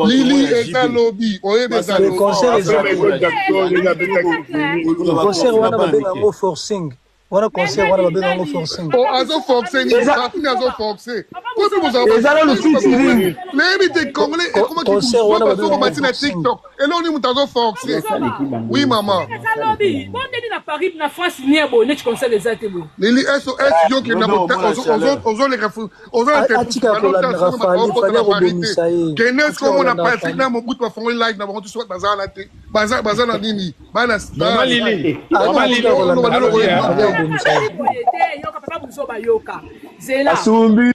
Lili eza lobi oyebi eza lobi. Concert eza concert wana babenga yango forcing wana concert wana babenga yango forcing. Oh azo forcer nini? Parfum azo forcer. Kopi bozala eza nanu featuring. Nayebi te congolais ekomaki concert wana babenga yango bati na TikTok. Eloko nini moto azo forcer? Oui maman. Eza lobi. Bon ndeni na Paris na France nie boye neti concert eza te boye. Lili SOS yo kenda ozoleka atika kolandaka Fally, Fally akobomisa ye. Kende soki omona Patrick na Mobutu bafongoli live na bango to soki baza wana te baza baza na nini bana Mama Lili Mama Lili akobomisa ye. Yoka papa buzoba yoka zela asumbi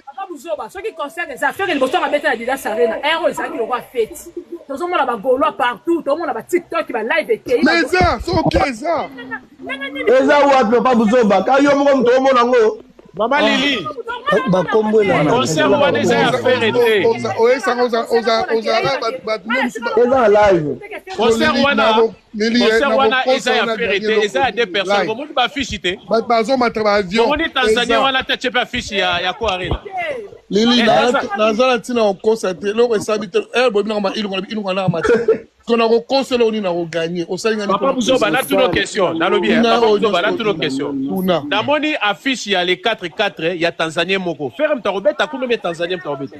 papa buzoba soki concert eza Ferre liboso abeta na Adidas Arena heure oyo ezalaki lokola fete tozomona ba gaulois partout tozomona ba TikTok ba live ekei mais eza soki eza eza wapi papa buzoba ka yo moko moto omona yango Mama Lili. Bakombo elanda. Concert wana eza ya Ferre te. Oyesanga oza oza oza bato mosusu. Eza live. Concert wana concert wana eza ya Ferre te, eza ya deux personnes. Bomoni ba affiche te. Bato bazomata ba avion. Bomoni Tanzania wana te atie pe affiche ya ya Ko Arena. Lili naza na ntina kokosa te eloko esabi te boyebi nanga ilunga nanga mati Ko na ko kosela oni na ko gagner. Osali nga Papa Buzoba na tuno question. Nalobi hein. Papa Buzoba na tuno question. Tuna. Namoni affiche ya le 4 4 ya Tanzanien moko. Ferre moto akobeta kuna mais Tanzanien moto akobeta.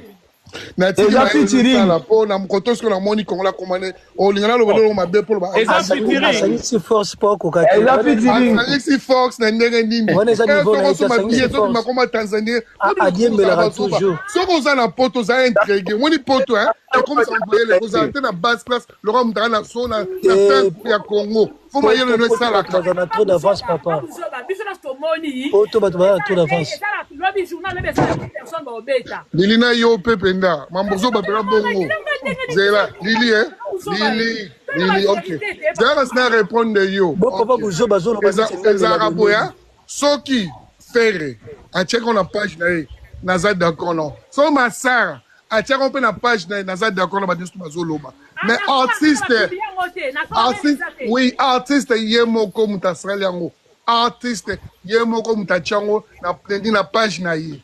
Eza featuring. Po na mokoto siko namoni Kongola komane olinga naloba eloko mabe po loba. Eza featuring. Asangisi force po akoka te. Eza featuring. Asangisi force na ndenge nini? Wana eza niveau na ye te asangisi force. Makoma Tanzanien. Adiembelaka toujours. Soki oza na poto oza intrigue. Omoni poto hein. Ekomisa mayele kozala te na basse classe lokola moto aza na so na fin ya Congo. Fo mayele no esalaka. Baza na trop d'avance papa. Biso nyonso tomoni. Poto bato baza na trop d'avance. Lobi journal lobi eza na personne baobeta. Lili na yo pe penda. Mambo zoba pena bongo. Zela Lili hein. Lili Lili OK. Zela kasi na répondre yo. Bon papa buzoba zoloba. Ezalaka boya soki Ferre atiaki na page na ye naza d'accord non. So Masara atiaka mpe na page na ye naza d'accord na bato nyonso bazoloba mais artiste artiste oui artiste ye moko moto asali yango artiste ye moko moto atia yango na plendi na page na ye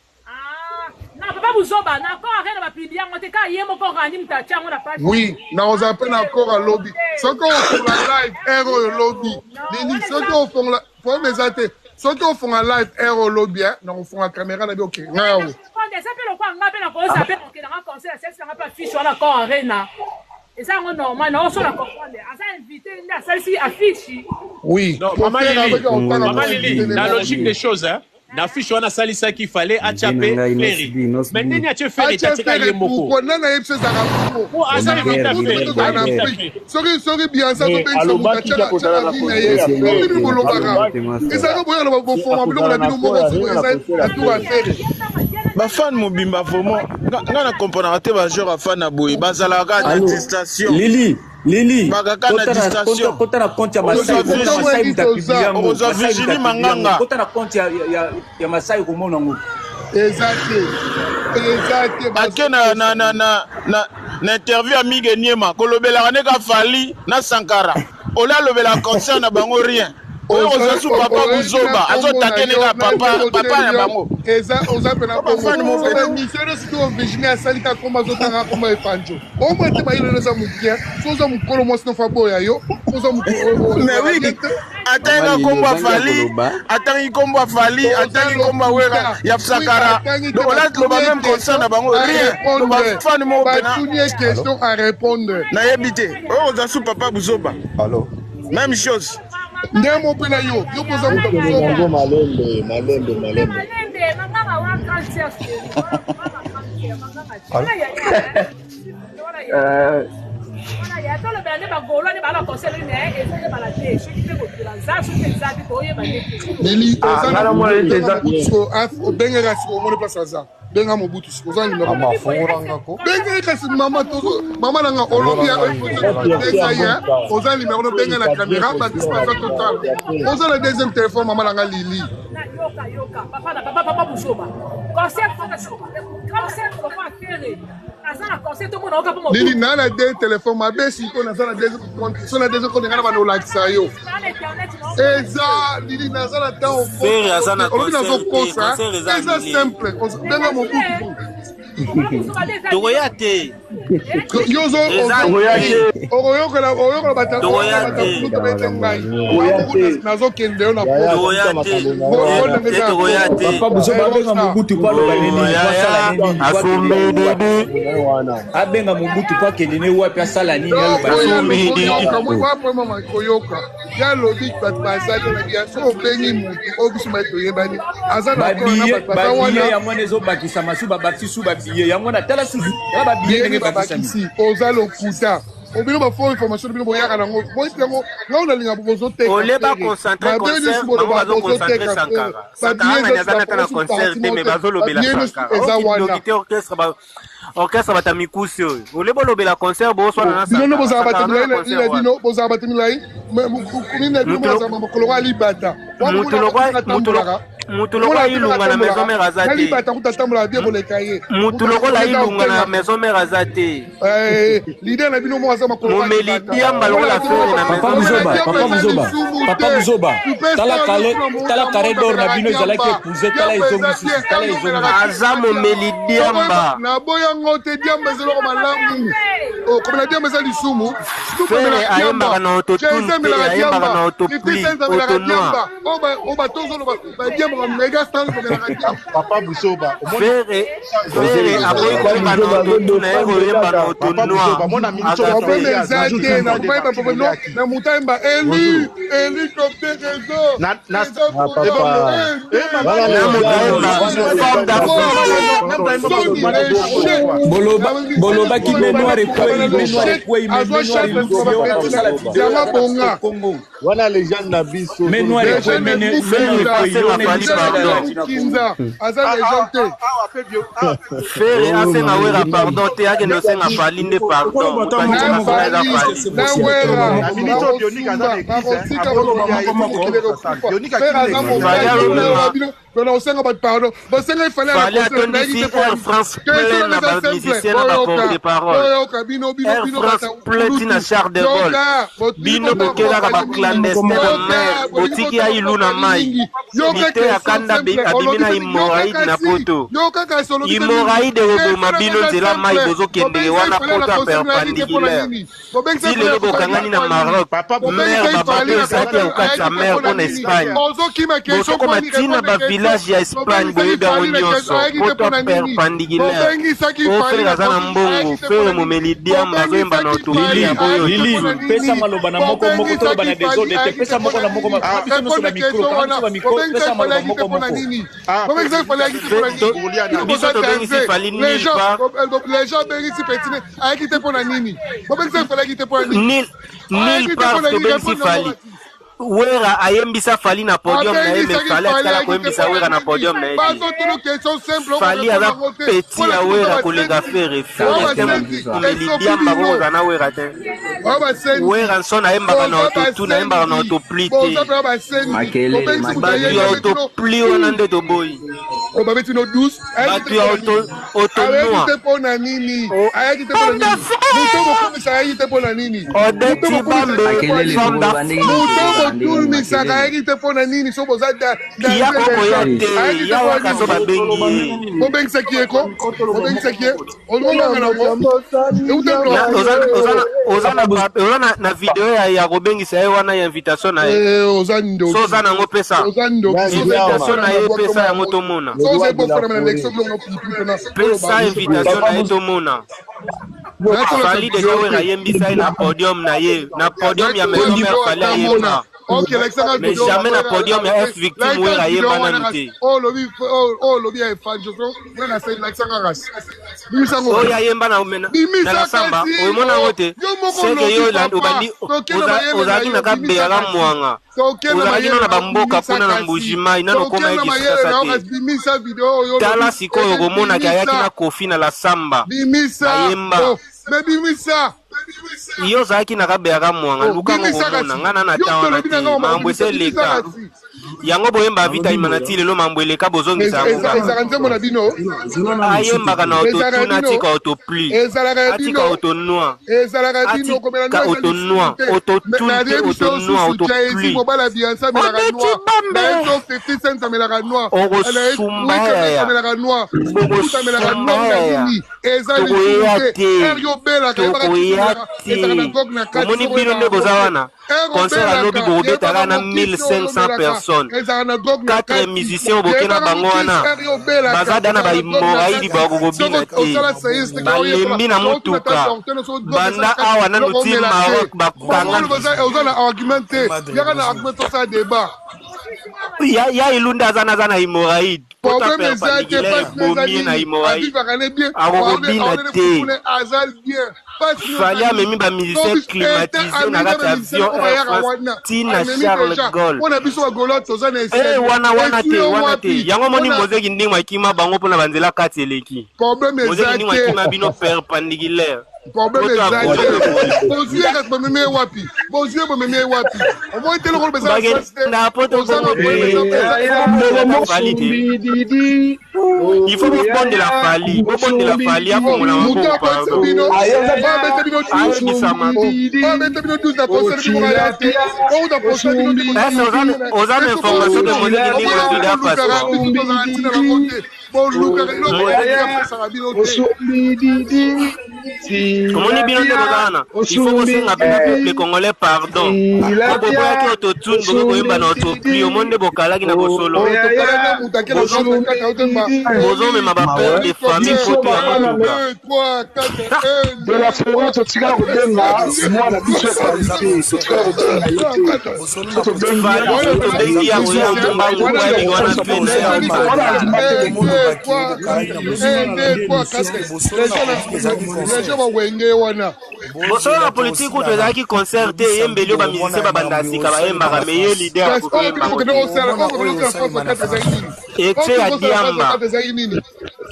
na papa buzoba na accord arena bapublie yango te kaka ye moko randi moto atia yango na page oui nakozala mpe na accord alobi soki ofongola live heure oyo lobi nini soki ofongola problème eza te soki ofonga live heure oyo lobi nakofonga caméra na bi oke ngai awo eza mpe lokola nga mpe nakoza mpe nakokenda nga concert asalisi nanga mpe affiche wana accord arena eza yango normal naoso na comprendre aza invité nde asalisi affiche oui non, mama Lili, mama Lili, la logique des choses hein na affiche wana asalisaki fallait atia mpe Ferre mais ndeni atie Ferre atiaka ye moko nani ayebi so ezalaka bongo aza invité Ferre soki soki Beyonce azobengisa moto atiaka vie na ye oyo bino bolobaka ezalaka boya loba bofoma biloko na bino moko eza na tour ya Ferre bafan mobimba vraiment nga na comprenaka te bagenre ya fan na boye bazalaka na distraction Lili Lili bakaka na distraction kota na compte ya Masai Masai mutu apublie yango okozwa Virginie Manganga kota na compte ya, ya, ya Masai komona yango eza te eza te ake na, na, na, na, na, na interview ya Migue Niema kolobelaka nde ka Fally na Sankara ole alobelaka concert na bango rien oyo kozwa su papa buzoba azotake nde ka papa papa na bango eza oza pena bongo misio nyonso to Virginie asali ka komba azotanga komba epanjo omoi te mayele no eza mokie so oza mokolo mwasi nofa boya yo oza mais oui atangi kombo ya Fally atangi kombo ya Fally atangi kombo ya Wera ya Sakara donc on a loba même concert na bango rien loba fan moko pena batuni ye question à répondre nayebi te oyo oza su papa buzoba allo même chose nde mo mpe na yo yo mpoza moto buzoba malembe malembe malembe Lili obengaka siko omoni place aza benga mobutu siko oza numéro benga kasi mama tozo mama nanga olobi eza ye oza numéro no benga na caméra bakisi baza total oza na deuxième téléphone mama nanga Lili yoka yoka papa na papa papa buzoba concert concert aza na concert tomona oka mpo Lili naa na deux téléphone mabe siko naza na deuxième compte so na deuxième compte nga na bana olakisa yo eza Lili naza na temps Ferre aza na olobi concert te, nazokosa concert eza eza annulé. simple benga mobutu. Tokoya te. Yo ozo okoyokela oyokola bata kulutu bete ngai nazokende yo na tokoya te. Tokoya te. Papa Buzoba abenga Mobutu po aloba nini po asala nini abenga Mobutu po akende ne wapi asala nini aloba nini. Koyoka ya lobi bato baza te na biya so obengi motu oyo biso baye toyebani aza na babiye yango wana ezobakisama su babakisi su babiye yango wana tala susu tala babiye ndenge babakisi oza lokuta obino bafo information bino boyaka nango boyebi yango ngai nalinga bozoteka ole baconcentre concert bango bazoconcentre Sankara. Sankara nani aza nata na concert te mais bazolobela Sankara eza wana okindoki te orchestre ba orchestre bata mikusi oyo ole bolobela concert boswana na bino nde bozala Sankara bato na milai concert na wana bino bozala bato milai nini na bino bozala makolo ya libata mutu lokwa mutu lokwa ilunga na maison mère aza na te libata kuta tambola bien koleka ye mutu lokola ilunga na maison mère aza te leader na bino moko aza makolo ya momeli libata diamba lokola Ferre na Papa maison Buzoba, mère Papa Buzoba, Papa Buzoba, tala kale, tala carré d'or na bino ezalaki épousé, tala ezongi susu, tala ezongi. Aza momeli diamba. Naboyango te diamba eza eloko malamu komela diamba eza lisumu. Ferre ayembaka na autotune te, ayembaka na autopli, autonoir. Oyo bato ozoloba badiamba mega star komelaka diamba. Papa Buzoba, Ferre Ferre aboyi koyemba na autotune, aye koyemba na autonoir. Problème eza te na koyeba problème no na moto ayemba élu hélicoptère réseau Bolobaki main noire ekwei, main noire ekwei, main noire ekwei, yanga bonga wana legende na biso. Main noire ekwei, main noire ekwei, yo na biso na Kinza aza legende te. Ferre asenga Wera pardon te, akende osenga Fally nde pardon. Moto alingi masolo eza Fally. Na Wera osenga bato pardon bosenga efale Fally atondisi Air France plein na ba musicien na ba porte parole. Oyoka bino bino Air bino France plein ti na Charles de Gaulle. Bino bokelaka ba clandestin na mer, botiki ya ilu na mai. Mite ya kanda abimi na hémorroïde na poto. Hémorroïde ekoboma bino nzela mai bozokendeke wana poto ya perpendiculaire. Ti lelo bokangani na Maroc, mer babato ezalaki ya kokatisa mer mpo na Espagne. Bozokoma ntina ba village ya Espagne boyebi yango nyonso. Poto ya perpendiculaire. Oyo Ferre aza na mbongo, Ferre momeli diamba azoyemba na autopli ya boyo Lili, pesa maloba na moko moko, toloba na desordre te, pesa moko na moko, kanga biso nyonso na micro, kanga biso ba micro, pesa maloba moko moko. Biso tobengisi Fally nulle part. Les gens bengisi petine ayaki te mpo na nini? Bobengisi Fally ayaki te mpo na nini? Nulle part tobengisi Fally. Wera ayembisa Fally na podium na ye, mais Fally atikala koyembisa Wera na podium na ye te. Bazotuna question simple. Fally aza petit ya Wera koleka Ferre. Ferre te momeli diamba kokozala na Wera te. Wera nson ayembaka na autotune, ayembaka na autopli te. Bato ya autopli wana nde toboyi. Babeti no 12 Bato ya ayaki autonoir. te mpo na nini? Ayaki te mpo na nini? Moto bokumisa ayaki te mpo na nini? Odette Bambe, femme d'Afrique. Moto botumisaka ayaki te mpo na nini? So boza Ya kokoya te, ya waka so babengi ye. Bobengisaki ye ko bobengisaki ye olonganga nango. Oza na video ya kobengisa ye wana ya invitation na ye. Oza ndoki. So oza nango pesa. Oza ndoki. Invitation na ye pesa yango tomona. So oza ebofana na lekso bilongo pipi mpona. Pesa invitation na ye tomona. Fally deja Wera ayembisa ye na podium na ye, na podium ya maison mère Fally ayemba. Ok, lakisaka Mais video jamais na wana. podium ya F victime Wera ayemba nanu te. Oyo olobi ya efanjo so Wera lakisaka kasi. Bimisa ngo. Oyo ayemba na na la samba, omona yango te. Seke yo obandi ozalaki na kabeyaka mwanga. Ozalaki nano na bamboka kuna na Mbuji-Mayi, nano okoma ye Kinshasa te. Bimisa video oyo. Tala sikoyo okomonaka ayaki na Kofi na la samba. Bimisa. Ayemba. Mais bimisa. Yo ozalaki na kabeyaka mwanga, luka ngo komona nga na na ta wana te, makambo esi eleka. Yango boyemba Vita Imana ti lelo mambo eleka bozongisa yango kaka. Ezalaka nzembo na bino. Ayembaka na autotune atika autopli. Ezalaka ya Atika bino. autonoir. Ezalaka ya bino komela Atika autonoir. Autotune te autonoir autopli. Mobala Beyoncé amelaka Obeti noir. bambe. Nayebi 50 Cent amelaka noir. Okosumba yaya. Amelaka noir. Mobutu amelaka Okosumba noir na yaya. nini? Eza Tokoya lisumu te. te. Heure yo obelaka, yebaka Tokoya kisi ezalaka na te. drogue na kati. Omoni Soki bino nde oyebaka boza yango te. wana. Heure Concert ya lobi obelaka, bokobetaka yebaka na mokisi oyo 1500 omelaka personnes. ezalaka na drogue na 4 kati. musiciens boke na Yebaka bango mokisi wana. heure yo obelaka Baza da na ezalaka na drogue na baimoraidi kati. bakokobina Soki te. osala séance te, oyeba Balembi na soki otuna ta motuka. docteur, soki drogue eza Banda na kati, awa nanu eloko ti omela te. Maroc bakanga Bango oza na argument te, yaka na argument tosala débat. ya, ya Ilunda aza naza na hémorroïde pota Problème eza te, perpendiculaire pasi na eza ebomi ye na nini? hémorroïde Avivaka ne bien, akokobina aonene te. fufune aza bien. Pasi na eza Fally nini? amemi bamusicien Donc, ete climatisé na amemi kati ya bamusicien avion oyo Air bayaka France wana, tina amemi Charles deja Gaulle. mpona biso bagolo toza na Eh, esengo. wana wana Esui te yo wana te wapi? yango moni Mpona mozeki ndingo akima bango mpona banzela kati eleki problème mozeki eza ndingo te. akima bino perpendiculaire Problème poto eza avion te. ebomi Bozwi ye kasi bomemi ye wapi? Bozwi ye bomemi ye wapi? Omoni te lokolo eza na sens te. bakenda poto Oza na bongo problème te eza eza Ndeko Fally te mosumbididi il faut bobondela Fally bobondela Fally afongola Moto maboko akotisa pardon bino, oyo abeta bino 12, ayebisama oyo abeta bino 12 na concert bino kaya te. Oyo na concert bino te ese oza na information ke mozeki ndingo Omoni azwi da bolukaka passeport biso tozala ntina nango te. Bolukaka eloko moko apesaka bino te. osumbididi omoni bino nde tilapia boza wana il faut osumbi bosenga mpena peuple congolais pardon po tilapia boboyaki autotune boke koyemba na autopli omoni nde bokalaki na bosolo Oyo tokala na moto akela osumbi 4 otemba bozomema bapere de famille biso poto ya bafana motuka 2 3 4 1 de la 2 forêt totikala kobenga mwana biso efali te totikala kobenga ye te so tobengi ye Fally soki tobengi ya koya mbangu po ayebiki wana pe na ya wana andima te Lejo bawenge wana bosolo na politike kutu ezalaki concert te eyembeli oyo bamusicien babanda ya sika bayembaka me ye lider kasi akoki oyo koyemba bino ngo bokende te kosala oyo bokende kosala France 24 ezali nini? exe Oyo ya bokende kosala France diamba 24 ezali nini?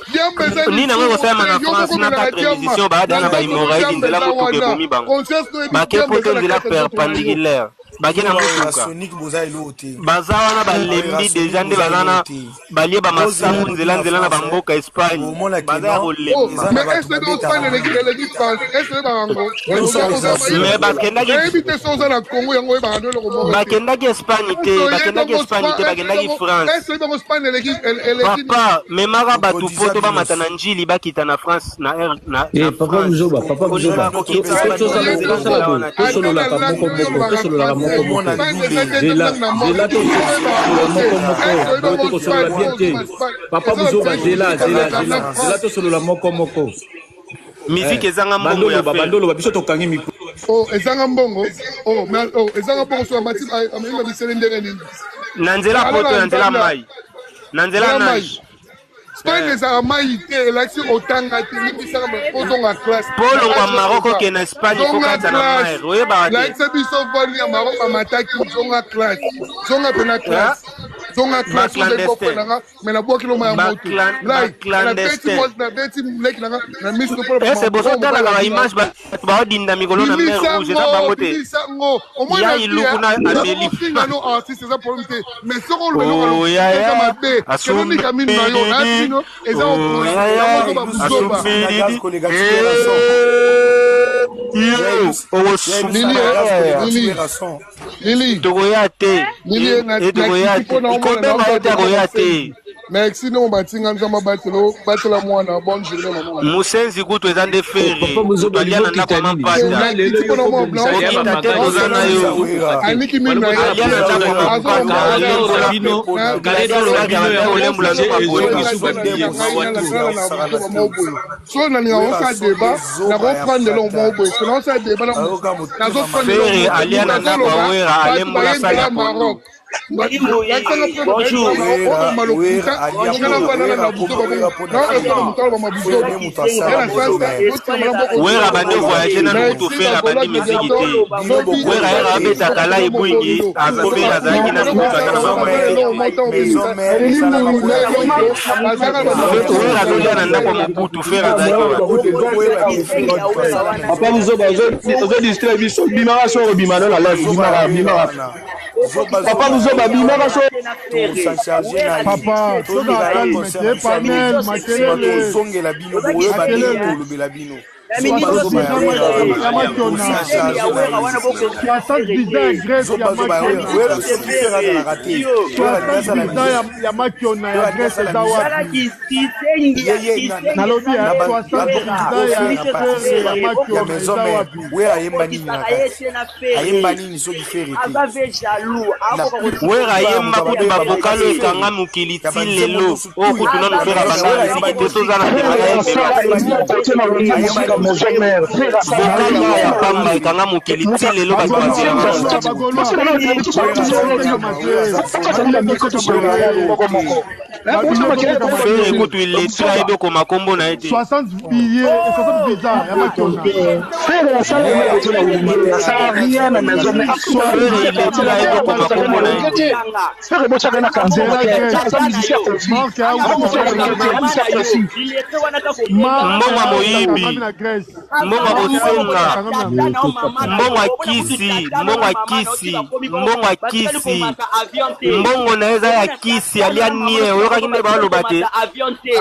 Diamba eza nini yango lisumu ekosalema te, na yo moko France na omelaka 4 diamba musicien bayada na na nzoto bahémorroïde diamba nzela eza motuka wana. ebomi bango Conscience no yebi bake diamba poto eza na nzela kati ya nzoto na yo. perpendiculaire bake na motuka baza wana balembi deja nde baza na balie bamasangu nzela nzela na bamboka Espagne baza ya Oh, kolemba mais est-ce que Espagne eleki eleki France? Est-ce que oyebaka yango? Mais bakendaki Nayebi te so oza na Congo yango oyebaka nde eloko moko te. bakendaki Espagne te bakendaki Espagne te bakendaki France Est-ce que bango Espagne eleki eleki papa memaka bato poto bamata na njili bakita na France na air na, Eh, na papa France Buzoba, papa Buzoba, olingaka kokitisa bato na nzela nzela wana te tosololaka moko moko, tosololaka moko moko. Zela, zela tosolola moko moko, boye tokosolola bien te. Papa Buzoba, zela, zela, zela, zela tosolola moko moko. Musique ezanga mbongo ya bandoloba Ferre. bandoloba biso tokangi micro. Oh, ezanga mbongo. Oh, mais oh, ezanga mbongo so amati amemi bisele ndenge nini? Na nzela Ala poto na na nzela nzanda. mai na nzela Nzela mai. nage. Spain ezalaka mai te, elakisi otanga te, limbisaka ozonga classe. Po olongwa Maroc okende na Espagne faut Zonga kata na classe. mer oyebaka te. Lakisa biso voli ya Maroc bamataki, zonga classe. Zonga pena classe. Zonga classe ozali Ba-clandestin. boko nanga, mais nabwaki loma ya moto. Ba-clan- Lai, nabeti ba-clandestin. mwasi, nabeti leki nanga na miso mpona Ese bozotalaka baimage bato baodinda mikolo na mer rouge eza bango te. Bilisango omoni Ya na vie, iluku na ameli. ofinga no artiste eza problème te, mais soki oloba eloko Oh, alobi, ya, eza ya. mabe kenonika mino na yo na Asumbididi. bino eza Oh, ya, ya. yango babuzoba. Asumbididi. Eh, yo, okosumba ya. Lili, Lili, Tokoya te. Lili, Eh, tokoya te. Ikobenga ye te akoya te. Merci ndenge batinga nzambe abatela batela mwana. Bonne journée mama. Musenzi kutu eza nde Ferre Papa Buzoba, moto alia na ndako ya lizokita nini? mampata. Journal lelo yo kobongisa ya Okita te bamagazine. toza na yo. Aniki mino na ye Alia na ndako ya mampata alembola olembola nzoka pondu. So nalinga osala débat, nakoprendre eloko moko boye, so naosala débat, nazoprendre Ferre alia na ndako ya Wera alembola sali ya pondu. Wera bandi voyage nanu kutu Ferre abandi miziki te. Wera yaka abetaka la ebwingi Ferre azalaki nanu kutu ata na Wera azolia na ndako ya Mobutu Ferre azalaki wapi? Papa Buzoba, ozodistraire biso, bimaka so obima no na live, bimaka, bimaka. Papa buzoba bimaka so. Papa, soki calme te, panel, makelele. Tozongela bino boyeba ndenge tolobela bino. Ya Makiona ya Grèce eza wapi? Nalobi ya 60 ya Makiona eza wapi? Wera ayemba nini na kati? Ayemba nini soki Ferre te? Wera ayemba kutu bavokal oyo ekanga mokili ti lelo oyo kutu nanu Ferre abanda miziki te, toza na nsima na ye mbeba vokal kaka ya pamba ekanga mokili ti lelo bato bazelaka. Ferre kutu illettré, ayebi okoma kombo na ye te. 60 billets, 60 visa ya Makiona. Ferre asala eloko te na Wenge, asala rien na maison mais Ferre illettré, ayebi okoma kombo na ye te. Ferre botiaka na quartier te, aza musicien Koffi, aza musicien Wenge te, aza musicien Koffi. Mbongo ya moyibi, mbongo ya kosenga, mbongo ya kisi, mbongo ya kisi, mbongo ya kisi, mbongo na ye eza ya kisi. Alia nie, oyokaki nde baloba te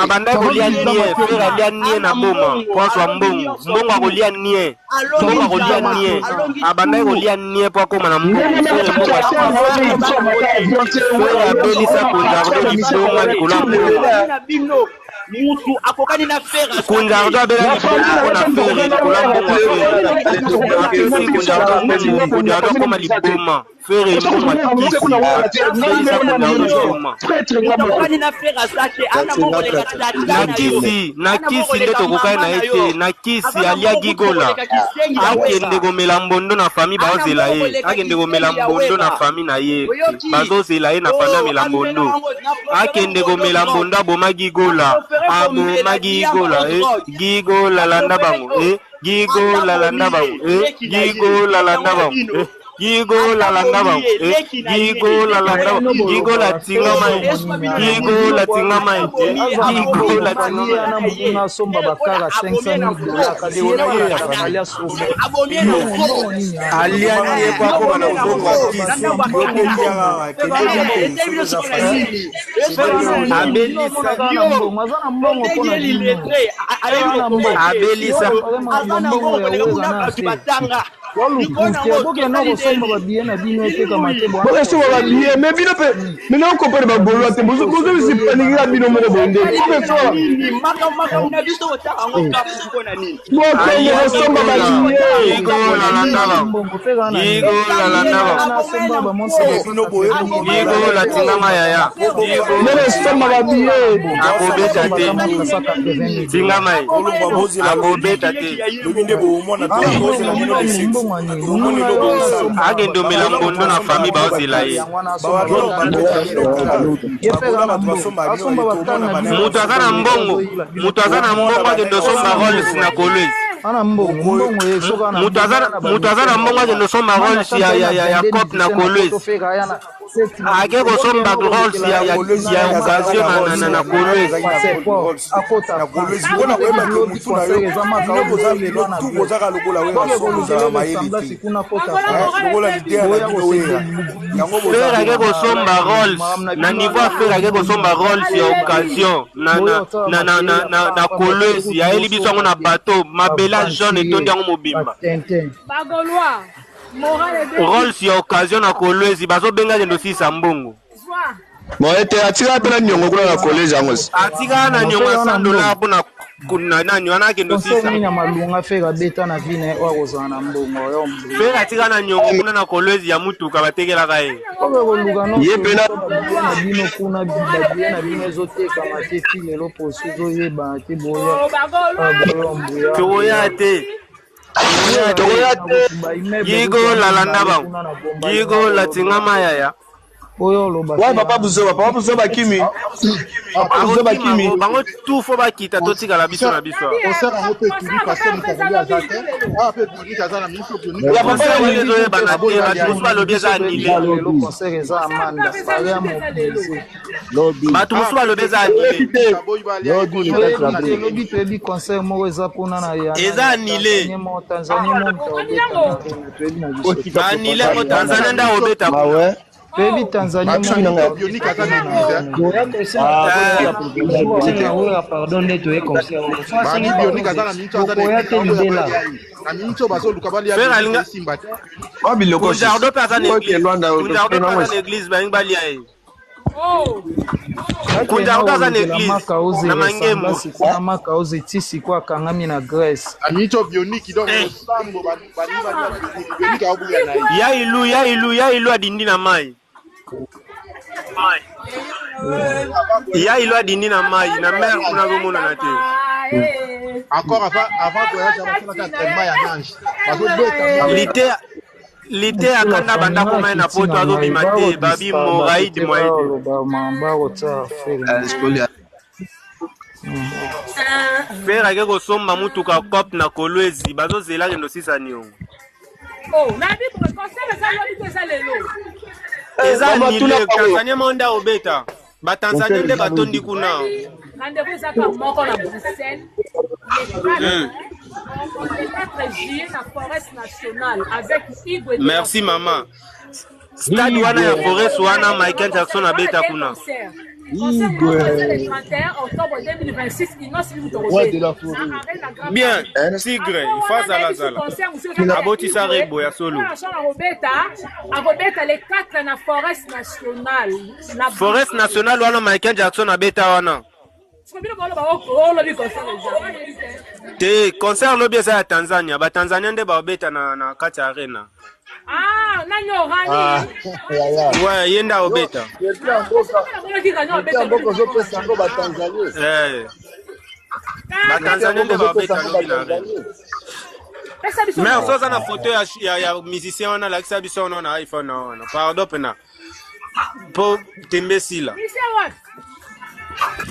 abandaki kolia nie. Ferre alia nie na boma po azwa mbongo. Mbongo akolia nie, mbongo akolia nie, abandaki kolia nie po akóma na mbongo. Ferre mbongo ya kisi. Ferre abelisa Kunzardo liboma likolo ya mbongo. Mutu akokani na Ferre. Kunzardo abela liboma mpona Ferre likolo ya mbongo ya Ferre. Apesi Kunzardo mbongo, Kunzardo akóma liboma. Ferre mbongo ya kisi, abelisa Kunzardo liboma. Akokani na Ferre aza te, ana moko koleka tata na na yo. Kisi na kisi nde tokokani na ye te. Na kisi alia Gigola, akende komela mbondo na famille, baozela ye. Akende komela mbondo na famille na ye, bazozela ye na famille amela mbondo. Akende komela mbondo, aboma Gigola, aboma Gigola eh. Gigola landa bango eh. Gigola landa bango eh. Gigola landa bango eh. Gigola landa bango eh. Gigola landa bango. Gigola tingama ye, Gigola tingama ye, Gigola tingama ye. Nasomba bakara 500 000 dollars, kasi alia sofa. Alia nie po akoma na mbongo ya kisi. Abelisa, aza na mbongo mpona bino. Abelisa. Aza na mbongo ya Wera na te walukute, bokenda kosomba babiye na bino etekama te. Bokosomba babiye me bino mpe mena okompane bagolwa te, bozobisipanikika bino moko boye nde bokosomba. Makambo na biso otanga yango kapu mpona nini? Bokende kosomba babiye. Gigola landa bango, Gigola landa bango, Gigola tingama yaya. Bokosomba babiye. Akobeta te, tingama ye, akobeta te. Akende omela mbondo na famille, baozela ye. Moto aza na mbongo, moto aza na mbongo akende osomba Rolls na Kolwezi. Ana mbongo, mbongo ye soki ana. Moto aza na mbongo akende osomba Rolls ya cop na Kolwezi. Ake kosomba Rolls ya occasion na Kolwezi. Akota. Mpona koyeba ke mutu na yo bino boza lelo tu bozaka lokola Wera, so bozala mayele te lokola leader na bino Wera yango. Ferre ake kosomba Rolls na niveau ya Ferre, ake kosomba Rolls ya occasion na Kolwezi, ayeli biso yango na bateau, mabele jaune etondi yango mobimba. Bagaulois, moral ebe. Rolls ya occasion na Kolwezi, bazobenga kende osisa mbongo. Bon, ete atikala mpe na niongo kuna na collège yango. Atikala na niongo ya 100 $ mpona nani wana akende Conseil osisa. nini ya malunga Ferre abeta na vie na ye oyo akozala na mbongo oyo? Ferre atikala na niongo kuna na Kolwezi ya mutuka batekelaka ye. Oyo koluka no Ye mpe na babiye na bino kuna, babiye na bino ezotekama te ti lelo, poso ezoyebana te, boya boya mbuya. Tokoya te. Tokoya te. Gigola landa bango, Gigola tingama yaya. Oyo oloba Ouais, papa Buzoba, papa Buzoba kimi. Papa Buzoba kimi. Akokima bango tout fo bakita totikala biso na biso. Concert yango mpe etuli parce que moto akolia aza te. Awa mpe Bionic aza na miso Bionic Ya papa Concert wana nini? ezoyebana te, bato mosusu balobi eza annulé. Lelo concert eza Amanda, Paris a mobilisé. Bato mosusu balobi eza annulé. Lobi te, lobi toyebi concert moko eza kuna na ya Eza annulé. Tanzanie moko Tanzanie moko moto abeta na arena, toyebi na biso te. Baannulé yango Tanzanie nde akobeta kuna. Toyebi Tanzanie moko moto Bionic aza na église. Oya pardon nde toye concert Babi Bionic aza na miniti aza na Bokoya église te aoyo libela. balia ye. Na miniti oyo bazoluka balia Frère Bionic alinga esimba te. Kunjardo mpe aza na église. Kunjardo mpe aza na église balingi balia ye. Kunjardo aza na olukela église maka oze na Mangembo. ressemblance kuna maka oze ti sikoyo akangami na Grèce. Na miniti oyo Bionic donc losambo balingi balia Bionic. Bionic aobuya na ye. Ya ilu ya ilu ya ilu adindi na mai. Ya ilu adindi na mai na mer kuna azomonana te. Encore avant voyage basalaka entraînement ya nage. Bazobeta Lite lite akanda banda koma ye na poto azobima te babi moraide moye te. Bakotia Ferre. Ferre ake kosomba mutuka cop na Kolwezi bazozela kende osisa niongo. Oh, nayebi boye concert eza lobi to eza lelo. Eza Mama, annulé tuna bango. Tanzanie mo nde akobeta. Batanzanie nde batondi kuna. Rendez-vous eza kaka moko na Bruxelles le 4 le 4 juillet na Forest Nationale avec Igwe. Merci mama. Stade wana ya Forest wana Michael Jackson abeta kuna. Concert moko eza le 31 octobre 2026 Innoss'B moto Roi de la akobeta forêt. na Arena Grand Bien, Paris. Tigre, Après ifa wana zala nayebisi zala. concert mosusu eza kaka ya Abotisa Igwe rebo ya solo. wana Jean akobeta akobeta le 4 na Forest Nationale na Forest Bruxelles. Nationale wana Michael Jackson abeta wana. Sikoyo bino boloba olobi concert eza. Te concert lobi eza ya Tanzania, ba Tanzania nde babeta na kati ya arena. Ah, nani orani? Ouais, ye nde akobeta. Namonaki rani obeta mboka ozopesa yango batanzanie Eh. Ba Tanzania nde babeta lobi na arena. Pesa biso Mais oza na photo ya musicien wana lakisa biso wana na iPhone na wana. Pardon pena. Po tembe sila. Musicien wapi?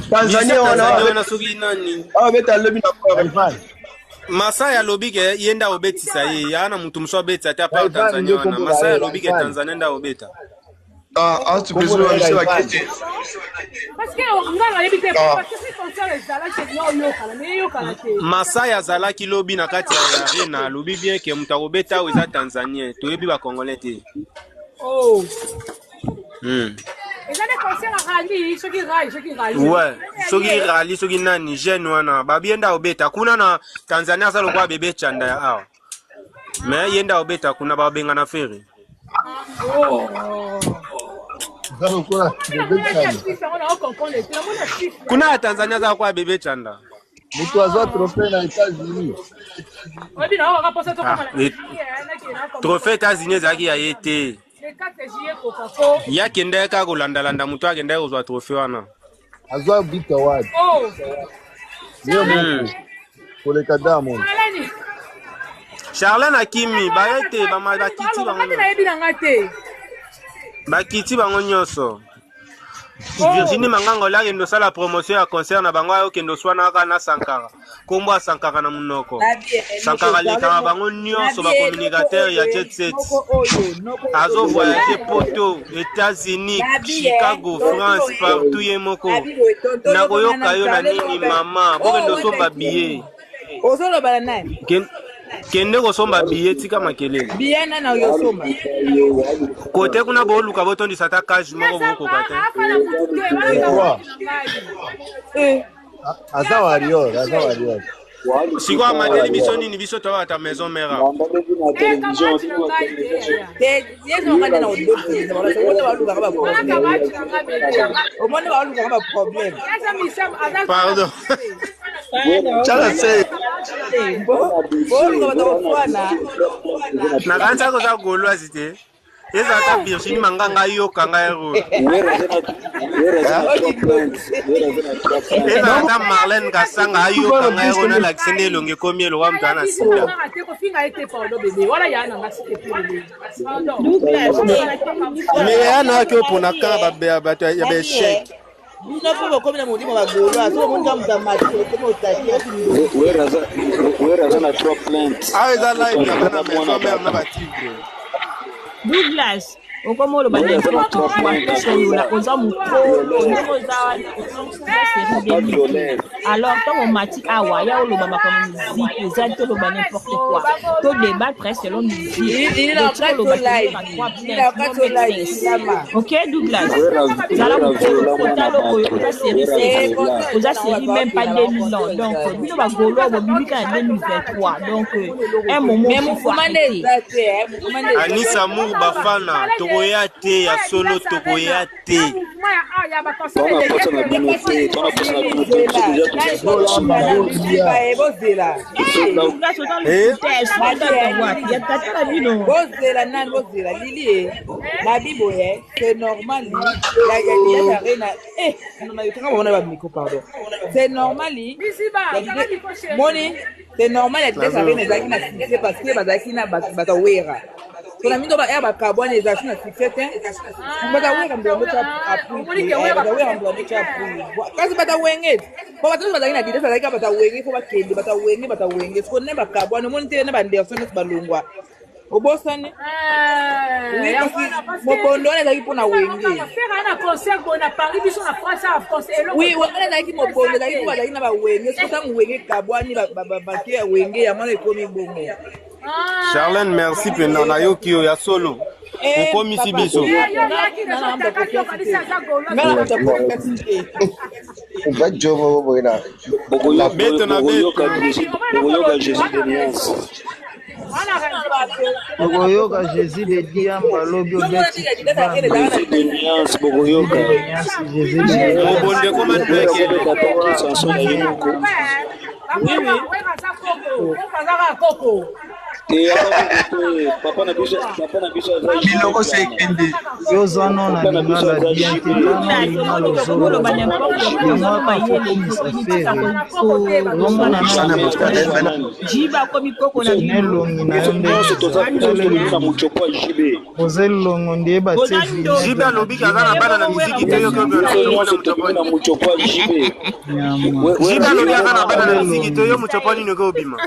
Tanzanie Musicien wana Tanzania wana soki nani? awa beta lobi na Forest. Masai alobi ke ye nde akobetisa ye ya na mutu mosusu abetisa te apart Rayvanny Tanzania nde wana. kombo na Masai ye, alobi ke Rayvanny. Tanzania nde akobeta. Ah, ah, tu Kombo peux na ye biso Rayvanny. bakiti. Parce que nga nayebi te Ah. parce que si concert ezalaki nga oyokana mais eyokana te. Masai azalaki lobi na kati ya arena alobi bien ke moto akobeta awa eza Tanzanien toyebi ba Congolais te. Oh. Eza nde concert ya rali soki rai soki rali. Ouais, soki rali soki nani jeune wana babi ye nde akobeta kuna na Tanzania aza lokola bebe chanda ya awa. Mais ye nde akobeta kuna babengana Ferre. Oh. Eza lokola bebe Namonaki Chanda. affiche yango na comprendre te. Namoni affiche. Kuna ya Tanzania aza lokola bebe chanda. Moto azwa trophée na États-Unis. Oyebi na oka posa tokoma Ah, na et- trophée États-Unis ezalaki ya ye te. Le 4 juillet Coca-Cola. Ye akendaki kaka kolandalanda moto akendaki kozwa trophée wana. Azwa Bit Award. Oh. Ye moko koleka Diamond. Alani. Charlène akimi baye te bakiti Baloba bango nga te nayebi na nga te. bakiti bango nyonso. Virginie Manganga oyo akende osala promotion ya concert na bango ayo okende oswana kaka na Sankara. Kombo ya Sankara na monoko. Sankara alekaka bango nyonso ba communicateur ya Jet Set. Azo voyager poto, États-Unis, Chicago, France, partout ye moko. Nakoyoka yo na nini mama, bokende osomba billet. ozoloba na nani Kende kosomba billet tika makelele. biye nani okosomba Kote kuna boluka botondisa ata cage moko bokoka te. Eh. Aza warrior, aza warrior. Sikoyo amateli biso nini biso toyaka maison mère awa. te ye zonga nde na kodobisa omoni balukaka baproblème omoni balukaka baproblème Pardon. Chala se. boluka bato kofwana Nakanisa koza gauloise te. Ezala ata Virginie Manganga ayoka ngai ero. Ezala ata Marlène Kasanga ayoka ngai ero nalakisa nde elongi ekomi eloka moto ana sida. Mais ya na yaki opona kaka bato ya ba échec. Bino mpe bokomi na molimo ba gaulois, soki omoni kaka moto amati okomi otaki. Wera aza na 3 plaintes. Awa eza live ya bana maison mère na ba tigre. Douglas okoma oloba n'importe quoi, tosolola, oza mokolo ndenge oza wana, oza série 2000. Alors ntango omati awa ya oloba makambo miziki eza te, oloba n'importe quoi, to débattre selon musique. Oloba trois. Ok Douglas, zala mokolo, otala oyo oza série 5, oza série même pas 2000 ans. Donc bino bagaulois bobimi kaka na 2023, donc un moment. Mais mouvement nde eza te, mouvement nde. Anisa Mour Bafana, tokoya te ya solo, tokoya te. Tona posa na bino te, tona posa na bino te. Biso déjà bozela. Bozela nani, bozela Lili e nabi boye, c'est normal ya ya arena eh nayokanga bango na bamicro, pardon. C'est normal moni, c'est normal ya Adidas Arena ezalaki na succès parce que bazalaki na bato Wera. So na mindo ya bakabwana ezalaki na succès te. Bato Wera mbo yango tya appui, bato Wera mbo yango tya appui, kasi bato Wenge po bato nyonso bazalaki na Adidas bazalaki kaka bato Wenge, fo bakende bato Wenge, bato Wenge. Siko ne bakabwana, omoni te na banderson nyonso balongwa, obosani. Oui, kasi mobondo wana ezalaki mpona Wenge. Oui, wana ezalaki mobondo, ezalaki mpo bazalaki na bawenge. Siko ntango Wenge ekabwani, bake ya Wenge, yango wana ekomi bongo. Charlène, merci mpenza, nayoki yo ya solo, okomisi biso. Beto na beto. Bokoyoka Jésus de nuance. Bokoyoka Jésus de Diamba lobi obeti. Jésus de nuance, bokoyoka. Mobondo ekoma ndeke. Chanson na ye moko. Te, aza koko te, papa na biso, papa na biso aza. Biloko se ekende. Yo oza no na lingala bien te, tano lingala ozoloba yango aka fo komisa Ferre ozomona. Jiba akomi koko na na elongi na yo nde nyonso toza tolobimi na mutshopo ya JB. Oza elongo nde batie. JB alobiki aza na bana na miziki te, yoki. Biso nyonso tobimi na mutshopo ya JB. JB alobi aza na bana na miziki te, yo mutshopo nini oke obima?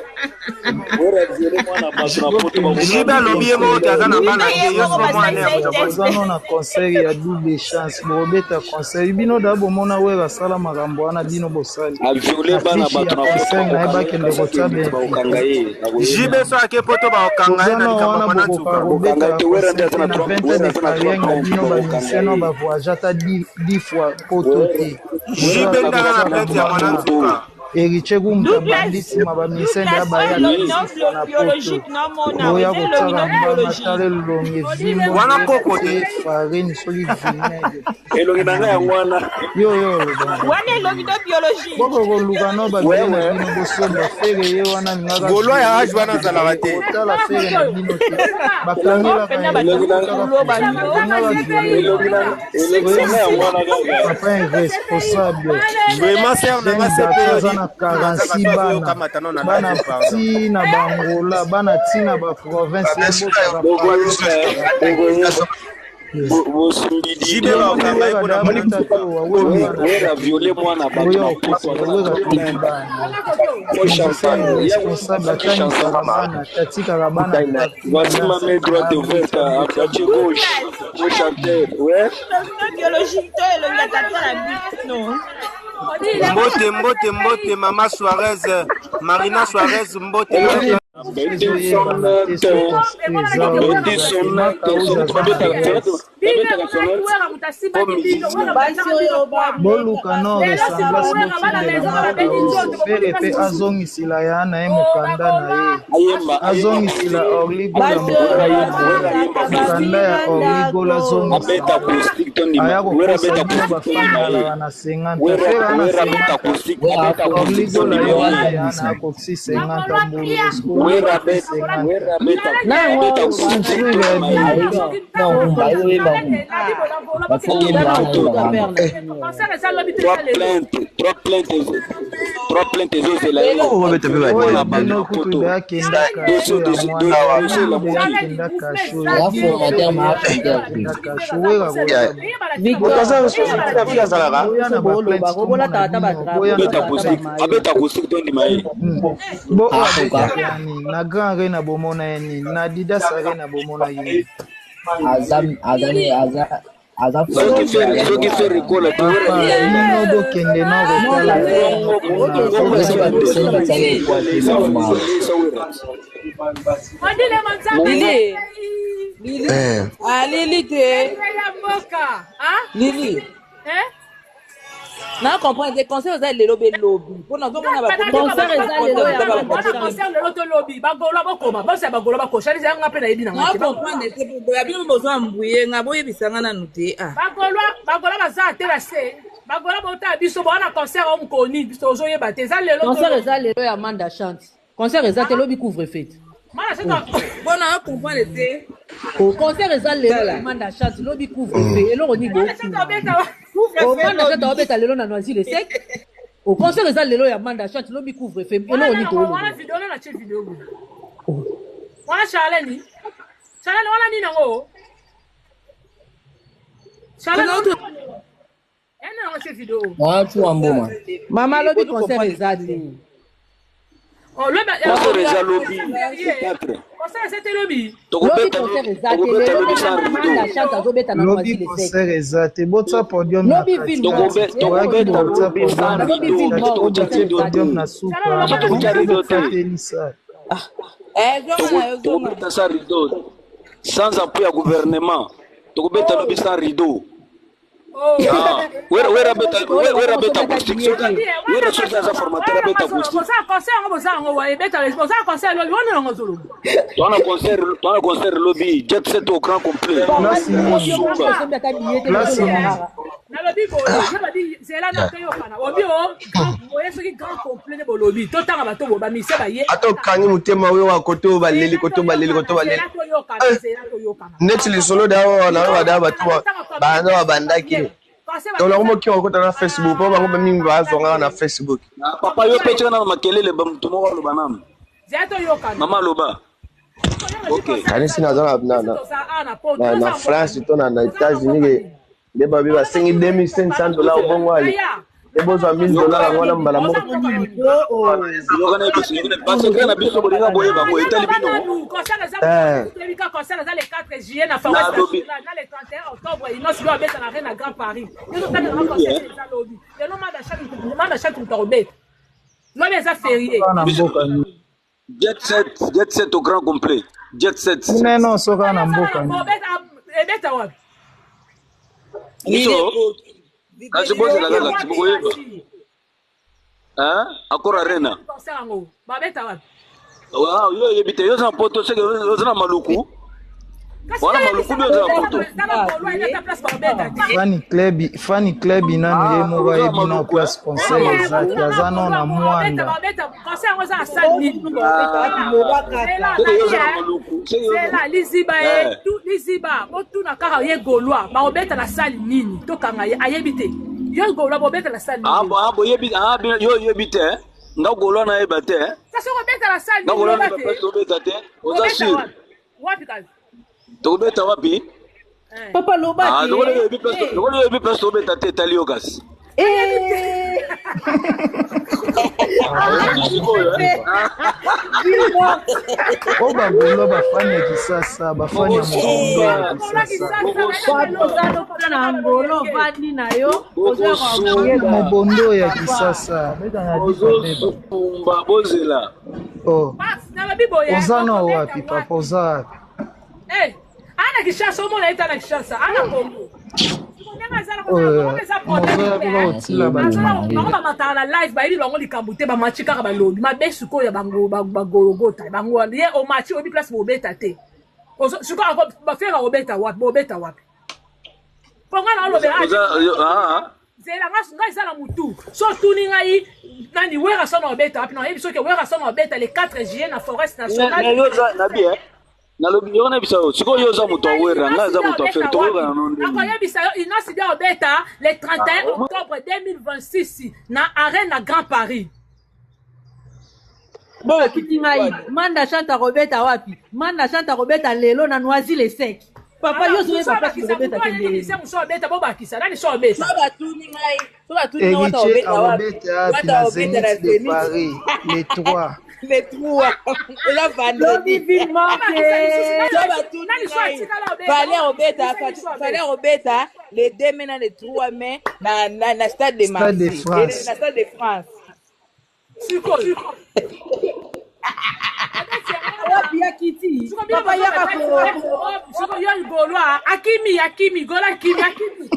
Wera viole mwana bato na poto. JB alobi ye moko te aza na bana te, yo siko mwana ya mutshopo. Oza no na concert ya double chance, bokobeta concert bino da bomona Wera asala makambo wana bino bosali. Aviole bana affiche bato ya na poto. concert na ye, bakende kotia Bakokanga ye. JB so ake poto, bakokanga ye na toza na likambo wana mwana bokoka nsuka. kobeta Bakokanga te, Wera nde concert aza te na na 3 20 ans Wera de aza na 3 carrière na plainte, bino. bakokanga Bamusicien no ye. bavoyage ata 10 fois poto te. JB Wera nde aza na akosala plainte ya mwana bongo. nsuka. Héritier Kumta Douglas, bandi nsima bamusicien nde Douglas, abaya oyo elongi na nsima na poto. biologique naomona Boya eza elongi kotiaka na mbanga, biologique. tala elongi evimbo Wana nde koko te. te farine soki vinaigre. Elongi na ngai yango wana. Yo yo oloba Wana elongi na biologique. boko koluka no babile na bino bosomba Ferre ye wana alingaka Gaulois ya age wana azalaka te. Kotala Ferre na bino te, bakangelaka Pena ye bato kotaka koloba alingaka viole. Elongi na ngai yango wana kaka. Papa irresponsable. Vraiment sœur na nga Jeune garçon aza CP na 46 bana, bana ti na bangola, bana ti na baprovince, ye mbokaka. Bokoyoka, bokoyoka. Bosumbidi. JB bakokanga ye mpona mwana nsuka. Wera viole mwana bato na poto, aza na 3 plainte. Po Musicien champagne irresponsable, atangisaka bana, atikaka bana. Voici ma main droite ouverte à moitié gauche. Au chanteur, ouais. Elongi na biologique to elongi ya tata na bino. Mbote, mbote, mbote mama Suarez, Marina Suarez, mbote. Ezoyebana te so construit eza oyo eza te. Maka oyo aza na Grèce. Boluka no ressemblance botindela Marc Ferre mpe azongisila ya na ye mokanda na ye, azongisila Orly Gola mokanda ya Orly Gola, azongisila aya kokosa bino bafandalaka na 50 Ferre ana 50 Orly Gola ye wana ya na akokisi 50 mbulu Trois plaintes ezozela ye. Bino kutu akenda kasho ya mwana kasho kasho wera Abeta acoustique, tondima ye. Bo oyo abetaka nini na Grand Arena? Bomona ye nini na Adidas Arena? Bomona ye? Aza aza aza aza. Soki Ferre Gola te. Bino bokende na kotala. Lili, Lili, ah, Lili te. Lili, na comprendre te. Concert eza lelo be lobi mpona ozomona. Concert eza lelo ya concert lelo to lobi. Bagolo bokoma bosa, bagolo bakoshalisa yanga mpe nayebi na comprendre te. Boya bino bozwa mbuye nga boyebisanga nanu te. Ah, bagolo, bagolo baza te na se. Bagolo botala biso boa na concert o mokoni biso ozoyeba te eza lelo. Concert eza lelo ya Manda Chante. Concert eza te lobi, couvre-feu. Mpona comprendre te. Concert eza lelo ya Manda Chante, lobi couvre-feu. Eloko nini? Manda Chante aobeta lelo na Noisy le Sec. O concert eza lelo ya Manda Chante, lobi couvre-feu. Eloko nini tooloba? Wana video na tie video wana. Charlene, Charlene, wana nini yango? Charlene ene yango tie video. Watu wa mboma. Mama, alobi concert eza te. Concert eza lobi, 4. Concert eza te lobi. Lobi concert eza te. Tokobeta lelo lobi sans Manda rideau. Chante azobeta na Lobi Noisy le Sec. concert eza te, botia podium na Lobi kati. ville morte. Tokobeta lobi sans Lobi rideau. ville morte. Tokotya Concert rideau eza te. Podium na suka. Tokotya rideau te. Bokatelisa. Zonga na yo, zonga. Tokobeta sans rideau, sans appui ya gouvernement. Tokobeta lobi sans rideau. Ah, Wera, Wera beta, Wera beta acoustique. Soki Wera, soki aza formateur, abeta acoustique. Boza concert yango, boza yango wa ebeta, boza concert lobi wana yango ozoloba. Toana concert, toana concert lobi, Jet Set au grand complet. Place nini? Osombi ata billet te. Place Tozoloba nini? kaka. Nalobi boye, yo babi zela na toyokana obi o grand boye. Soki grand complet nde bolobi, totanga bato boye bamise baye. Ata okangi motema oyo wa kote oyo baleli, kote oyo baleli, kote oyo baleli. Zela toyokana, zela toyokana. Neti lisolo da oyo na oyo bada bato banda babandaki donc nango moki okota na Facebook mpo bango mingi bazwangaka na Facebook. Ah, papa, yo mpe tika nano makelele. Bamutu moko aloba nanu. Zela toyokana. Mama, aloba. Ok. Kanisi naza na France to na États-Unis ke nde babi basengi 2500 dollar, obongo ali ebozwa 1000 dollar yango wana mbala moko. Yoka na biso, basecret na biso bolinga boyeba yango etali bino. Concert eza Eh. toyebi ka concert eza le 4 juillet na Paroisse Nalobi. Nationale, na le 31 octobre Innoss'B abeta na Arena Grand Paris. Nyonso otalelaka concert eza lobi. Lelo Manda Chante moto akobeta lobi, eza férié. Na mboka nini? Jet Set, Jet Set au grand complet, Jet Set. Kuna eno soka na mboka nini? Ebeta wapi? Biso kasi bozela kaka ti bokoyeba. Accor Arena. Concert yango babeta wapi? Ah, yo oyebi te? Yo oza na poto, seke oza na Maluku wana, Maluku bi oza na poto. Fan club, fan club nanu ye moko ayebi na place concert eza te, aza no na Mwanda. Concert yango eza na salle nini? Seke yo oza na Maluku. Zela liziba ye liziba, botuna kaka ye Gaulois, bakobeta na salle nini? Tokanga ye, ayebi te. Yo Gaulois, bobeta na salle nini? Boyebi yo, oyebi te. Nga Gaulois nayeba te. Kasi okobeta na salle Nga nini? Gaulois Loba nayeba te. place tobeta te. Oza Kobeta sûr? wapi? Wapi kasi? Tokobeta wapi? Papa, loba. Ah, Te. lokola oyebi place tobeta te, etali yo kasi. Eh. Sikoyo, eh? Oyo bagaulois, bafani ya Kisasa, bafani ya mokondo ya Kisasa. Oza lokola na Angolo, ovandi na yo, oza. Mobondo ya Kisasa beta na Addis Abeba. Bozosumba, bozela. Oh. Nalobi boye. Oza na wapi, papa? Oza wapi? Eh, ana. Ana Kinshasa omona ye ta na Kinshasa ana Congo. Ndenge aza na Congo eza problème. Bango bamataka na live bayebi bango likambo te bamachi kaka balobi mabe sikoyo ya bango bagologota bango ye omachi oyebi place bobeta te. Sikoyo bafera obeta wapi bobeta wapi? Mpo nga na olobela zela nga ngai eza na mutu so otuni ngai nani Werrason obeta wapi nayebi soki Werrason obeta le 4 juillet na forest nationale. Nabi eh nalobi yo nayebisa yo sikoyo yo oza moto ya Werra ngai aza moto ya Ferre tokoyokana no ndenge nakoyebisa yo Innoss'B obeta le 31 octobre 2026 na arène na Grand Paris. Botiki ngai Manda Chante akobeta wapi? Manda Chante akobeta lelo na Noisy le Sec. Papa yo ozoyeba place bokobeta te ndenge nini? Mosu abeta bobakisa nani so abeta? So batuni ngai, so batuni ngai wata Héritier obeta wapi? akobeta wapi Wata na obeta na Zénith de Zenith. Paris le 3. Le 3 eza Lobi vendredi. ville morte. So batuni Nani so ngai, atikala obeta? Fallait obeta, Nani so fallait abeta? obeta le 2 mai na le 3 mai na stade de Stade de Martyrs. France. Na stade de France. Sikoyo. Wapi ya kiti? Papa yaka ko. Sikoyo yo Gaulois akimi akimi Gaulois akimi akimi.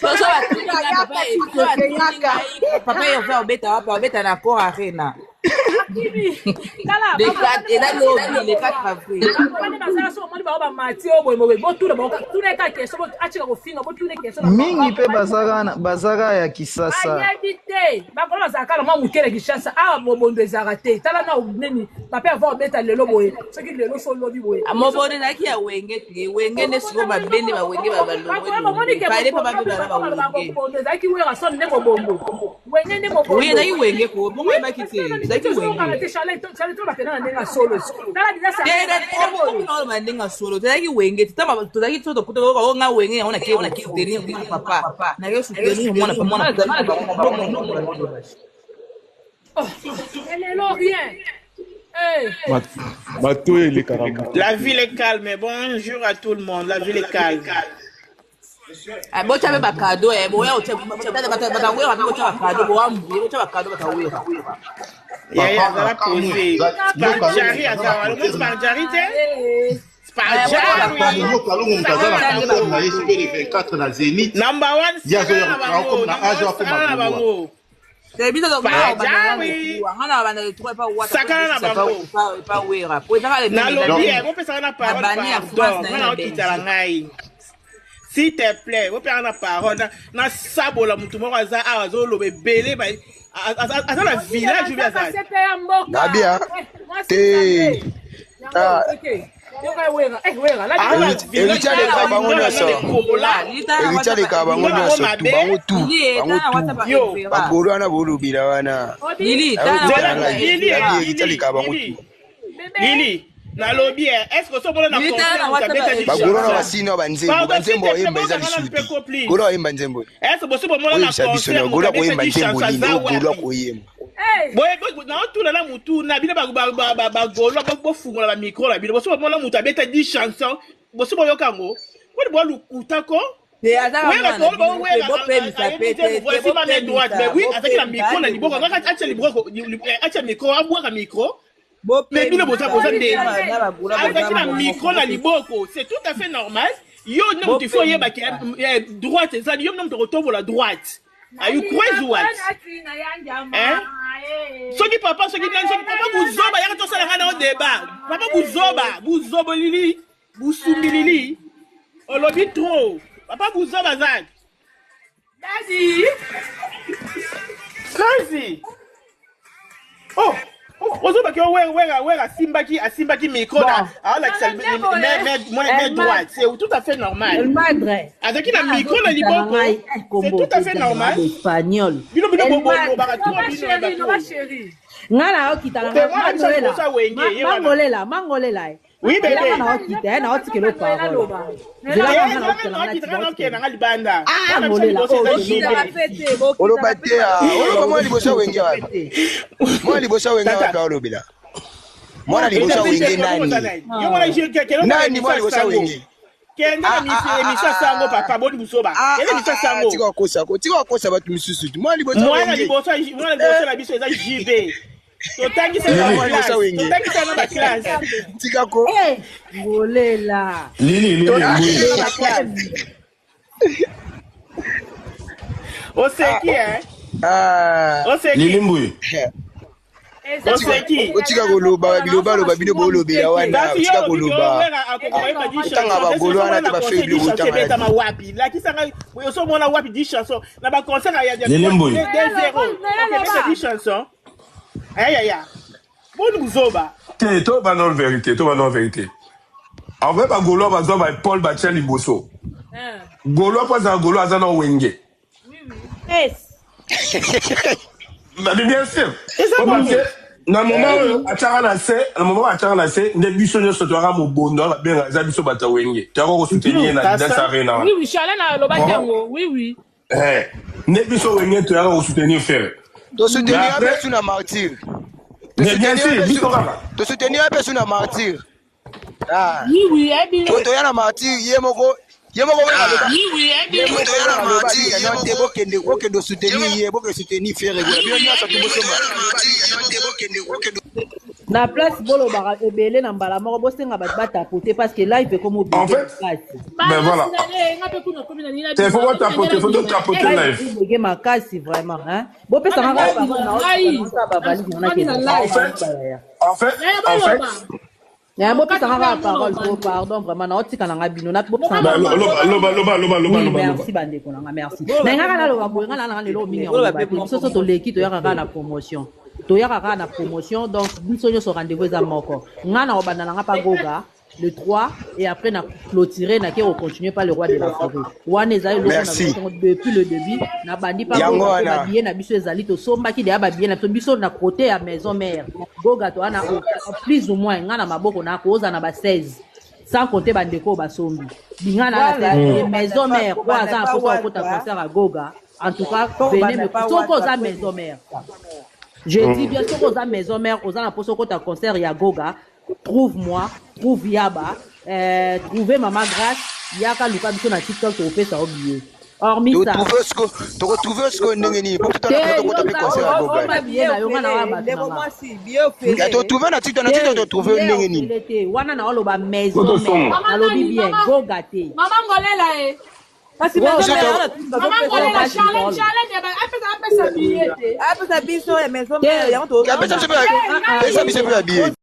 So so batuni ngai papa so batuni ngai papa Hervé obeta wapi? Obeta na Accor Arena. Akimi. Tala Le 4 eza lobi le 4 avril. Bana bazala so omoni bango bamati oyo boye boye botuna bango tuna eka question atika kofinga botuna question na bango. Mingi mpe bazaka ya Kisasa. Bayebi te bakolo bazalaka na mwa moke na Kinshasa awa mobondo ezalaka te tala na nini papa ava obeta lelo boye soki lelo so olobi boye Mobondo ezalaki ya Wenge te. Wenge nde sikoyo babende ba Wenge ba balongwe. Fallait pas babeba na ba Wenge. Mobondo ezalaki Werrason nde mobondo Wenge nde mobondo. Oui, ezalaki Wenge ko. Bongo oyebaki te. Ezalaki Wenge Wenge. te Charles to bakenda na ndenge ya solo tala dina Te na ndenge ya solo. Tozalaki Wenge te. Tamba tozalaki to tokuta o nga Wenge yango na ke soutenir mwana papa. Na ke soutenir mwana papa. Mwana azali na bango. Lelo rien. Hey. Bato elekaka moto. La ville est calme. Bonjour à tout le monde. La ville est calme. Ah, botya mpe bakado eh, boya batawera mpe botya bakado boambuye botya bakado batawera. Yaya azala posé. Sparjari aza wana. Omoni Sparjari te? Sparjari. Kalongo moto aza na concert na ye soki le 24 na Zénith. Number one Ye azoya sakana na bango. na Number age one akoma sakana na Gaulois. bango. Te biso Sparjari. nga na banda le 3 epa wata Sakana na bango. epa Wera po ezaka le Nalobi eh, bopesaka na parole bani ya France pardon. na Nga ye na na okitala Belgique. ngai. S'il te plaît, bopesaka na parole. Nasabola motu moko aza awa azoloba ebele aza na village obi aza. Sepe ya mboka. Nabia te Ah, Héritier aleka bango nyonso. Héritier aleka bango nyonso tu bango tu bango tu bagolo wana bolobela wana Lili, Ayokutana ngai. Nabi Héritier aleka bango tu Lili, nalobi eh, est-ce que osomona na Lili, tala na concert moto WhatsApp abetaki bagolo na chanson? basino banzembo Pardon, s'il banzembo te plaît, oyemba eza bozanga nanu lisusu mpe te ko, please. golo ayemba nzembo Est-ce que bosi bomona na oyebisa biso concert na moto golo akoyemba abetaki nzembo chanson nini aza oyo golo wapi? akoyemba Boye, naotuna na mutu na bino bagolo bofungola bamicro na bino bosi bomona moto abeta 10 chanson bosi boyoka yango poni boa lukuta ko Te azaka Wera mwana na toloba bino te Wera bopemisa ayebi pe nzembo te te voici ma main droite bopemisa mais oui azalaki na micro bopemisa na liboko kaka atia liboko atia micro abwaka micro mais bino boza boza bopemisa ndenge na bagola boza azalaki na mbongo micro na liboko c'est tout à fait normal yo nde moto il faut oyebaki droite ezali yo nde moto okotombola droite are you crazy what hein soki papa soki nani soki papa buzoba yaka tosala ngai na yo débat papa buzoba buzobo lili busumbi lili olobi trop papa buzoba zak Daddy. crazy oh ozobaki yo wera wera wera asimbaki asimbaki micro na aolakisa main droite c'est tout à fait normal El Madre. azalaki na micro na liboko c'est tout à fait normal Espagnol. bino bino El bolobaka trop Loba bino chérie, loba bato chérie. Nga na okita na te mwana biso liboso ya Wenge ye wana mangolela mangolela eh. oui Zela bébé nga na okita eh, na otikela parole. Loba. Zela te nga nga na okita na nga naokita na nga otikela. naokende nanga libanda Ah mwana biso ngolela liboso oh eza bokitaka JB pe te bokitaka oloba pe te ah, oloba mwana bokitaka liboso ya Wenge pe wapi te mwana liboso ya Wenge wapi tata aolobela mwana liboso eza ya Wenge te nani nani yo mwana kende na nani émission mwana ya liboso ya sango Wenge kende na Ah, ah, ah, émission ya ah, sango ah, papa boni buzoba ah, kende émission ya ah, ah, sango tika kokosa ko tika kokosa bato misusu tu mwana liboso ya mwana Wenge liboso mwana liboso Eh, na biso eza JB. Totangisa na ba classe. Totangisa na ba classe. Tika ko. Eh, ngolela. Lili, Lili, Totangisa na ba classe. Oseki hein? Ah. Oseki. Lili Mbuyi. Oseki. Otika koloba bilobaloba bino bolobela wana otika koloba otanga bagolo wana te bafaible kotanga ebetama wapi lakisa ngai osomona wapi 10 chanson na baconcert ya Lili Mbuyi. 2-0 okebeta 10 chanson ayaya boni buzoba Te, to ba non vérité, to ba non vérité. En vrai, ba Gaulois bazwa ba Paul batia liboso. Gaulois mpo azala Gaulois aza na wenge. Yes. Bah, mais bien sûr. Eza Po parce bongo. que na moment oyo atiaka na se, na moment oyo atiaka na se, nde biso nyonso toyaka mobondo wana babenga eza biso bato ya wenge. Toyaka kosoutenir ye na Adidas Arena Oui, wana. oui, Charlène alobaki yango. Oui, oui. Eh, nde biso wenge toyaka kosoutenir Ferre. Mais tosoutenir après, mpe su na martyr mais bien sûr, biso kaka. tosoutenir mpe su na martyr Oui, oui, ebi. po toya na martyr ye moko ye moko Oui, oui, ebi. ye moko alobaki no te bokende bokende soutenir ye bokende soutenir Ferre Gola bino nyonso tu bosomba Na place bolobaka ebele na mbala moko bosenga bato batapote parce que live ekomi En oblige fait, makasi. ben voilà. Te, faut pas tapoter, faut tout tapoter Live live. oblige makasi vraiment hein. Bopesanga kaka parole na osa bavalise na Ngai nakende. En fait, en fait, en fait, Na bopesanga kaka parole po pardon vraiment na otika na nga bino na bopesanga ben, loba, loba, loba, loba, loba, Oui, loba, loba. merci bandeko na nga merci. Na nga kaka naloba boye nga na nga lelo mingi ya Boloba koloba pe te. moko Biso so moko. toleki toyaka kaka na promotion. Toyaka kaka na promotion donc biso nyonso rendez-vous eza moko. Nga na kobanda na nga pa Goga le 3 et après na clôturer na ke continuer par le roi de la forêt. Wana ezali eloko na Merci. biso depuis le début na bandi pa Yango Goga po wana. babillet na biso ezali tosombaki deya babillet na biso biso na côté ya maison mère. Goga to wana plus ou moins nga na maboko na koza na ba 16 sans compter bandeko oyo basombi binga na Voilà, na mm. maison mère oyo kobanda aza na pa mposa kokota wata. concert ya Goga en tout cas Po venez kobanda me pa soki wata oza po maison mère je dis bien soki oza maison mère oza na mposa okota concert ya Goga trouve moi trouve Yaba trouve mama Grâce yaka luka biso na TikTok tokopesa yo billet hormis ça tokotrouve sikoyo ndenge nini po te totala yo tokota mpe concert ya Goga osomba billet na yo nga na wa bato na ndeko nga mwasi billet ofele totrouve na tiktok na tiktok te totrouve billet ndenge nini ofele te wana na oloba maison mère Kotosomba. Mama nalobi nani, bien mama, Goga te mama Ngolela e. kasi Goga maison mère wana Mama bazopesa Ngolela, pasi Charlène, parole Charlène, apesa apesa billet te. apesa biso ya maison mère te yango apesa tozomba biso mpe ya billet.